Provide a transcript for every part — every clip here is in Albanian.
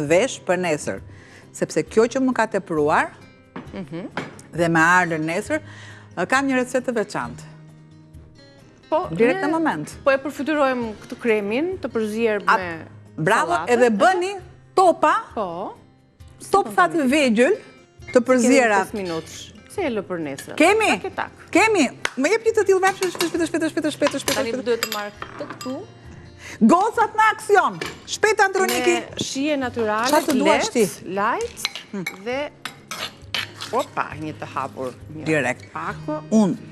Në vesh për nesër. Sepse kjo që më ka tepruar, mhm. dhe me Arlën nesër, kam një recetë të veçantë. Po, Direkt në moment. Po e përfytyrojmë këtë kremin të përzier me Bravo, edhe bëni topa, po. toptha të vegjël, të përziera. Kemi 5 minutësh. Pse e lë për nesër? Kemi, kemi, më jep një të tillë vepshë, shpejt, shpejt, shpejt, shpejt, shpejt, shpejt. Tani duhet të marr këtë këtu. Gocat në aksion, shpejt Androniki. Me shije natyrale, të light, hm. dhe opa, një të hapur. Direkt. Pako. Unë,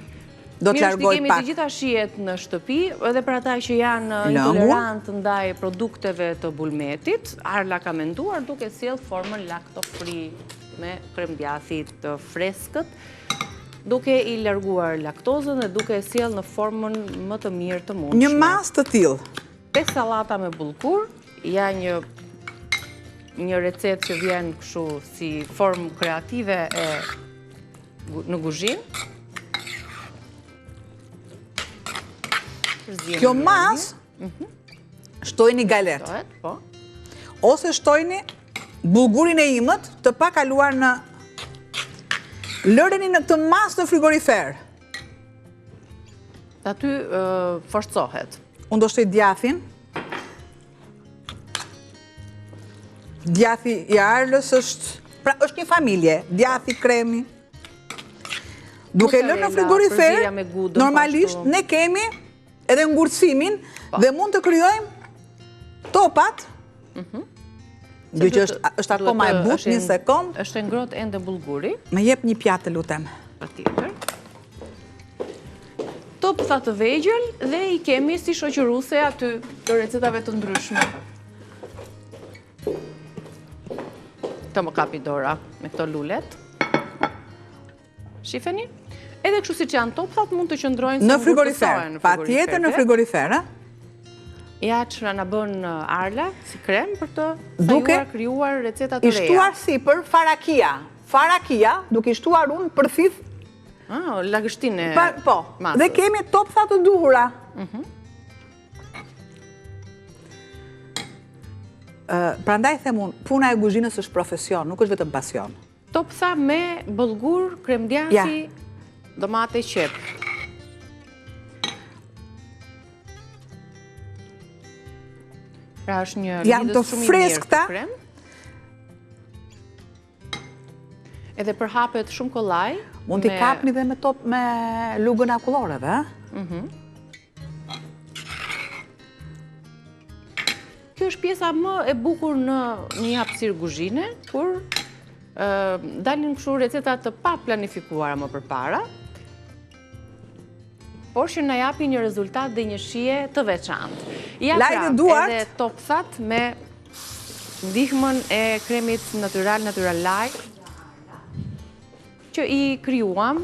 do të largoj pak. Mirë, kemi të gjitha shijet në shtëpi, edhe për ata që janë intolerantë ndaj produkteve të bulmetit, Arla ka menduar duke sjellë formën lacto-free me krem djathi të freskët, duke i larguar laktozën dhe duke e sjellë në formën më të mirë të mundshme. Një masë të tillë. Te sallata me bullgur, ja një një recetë që vjen kështu si formë kreative e në kuzhinë. Kjo masë, mhm. shtojni galetë. Po. Ose shtojni bullgurin e imët të pa kaluar në lëreni në këtë masë në frigorifer. Aty forcohet. Unë do shtoj djathin. Djathi i Arlës është, pra është një familje, djathi, kremi. Duke lënë në frigorifer, normalisht ne kemi edhe ngurtësimin po. dhe mund të krijojmë topat, mhm. gjë që është, është akoma e butë, një sekond. Është e ngrohtë ende bullguri. Më jep një pjatë të lutem. Patjetër. Toptha të vegjël dhe i kemi si shoqëruese aty të recetave të ndryshme. Të më kapi dora me këto lulet. Shifeni? Edhe kështu siç janë topthat mund të qëndrojnë në frigorifer. Patjetër në frigorifer, a? Ja që na bën uh, Arla si krem për të sajuar, krijuar receta të reja. I shtuar sipër farakia. Farakia, duke i shtuar unë përthith Ah, lagështinë e Po, dhe kemi toptha të duhura. Mhm. Prandaj them unë, puna e kuzhinës është profesion, nuk është vetëm pasion. Toptha me bollgur, krem djathi, domate qepë. Pra është një lidhës shumë i mirë të krem. Edhe përhapet shumë kollaj. Mund t'i kapni dhe me top me lugën e akulloreve, a? Mhm. Kjo është pjesa më e bukur në një hapësirë kuzhine, kur dalin kështu receta të pa planifikuara më përpara, por që na japin një rezultat dhe një shije të veçantë. Ja pra, edhe topthat me ndihmën e kremit natyral, natural light, që i krijuam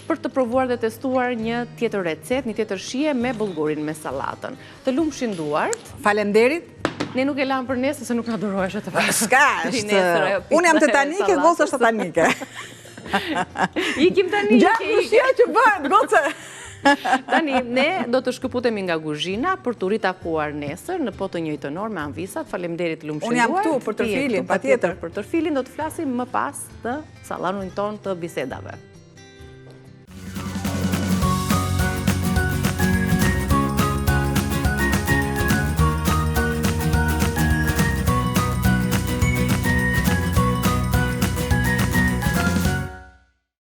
për të provuar dhe testuar një tjetër recetë, një tjetër shije me bullgurin me sallatën. Të lumshin duart. Faleminderit. Ne nuk e lamë për nesër se nuk na durohesh atë. S'ka, është. Unë jam tetanike, goca është satanike. Ikim tani. Gjatë në shija që bëhet, goca. Tani, ne do të shkëputemi nga kuzhina për t'u ritakuar nesër në po të njëjtën orë me Anvisat. Faleminderit të lumshin duart. Unë jam këtu për tërfilin, patjetër. Për tërfilin do të flasim më pas në sallonin tonë të bisedave.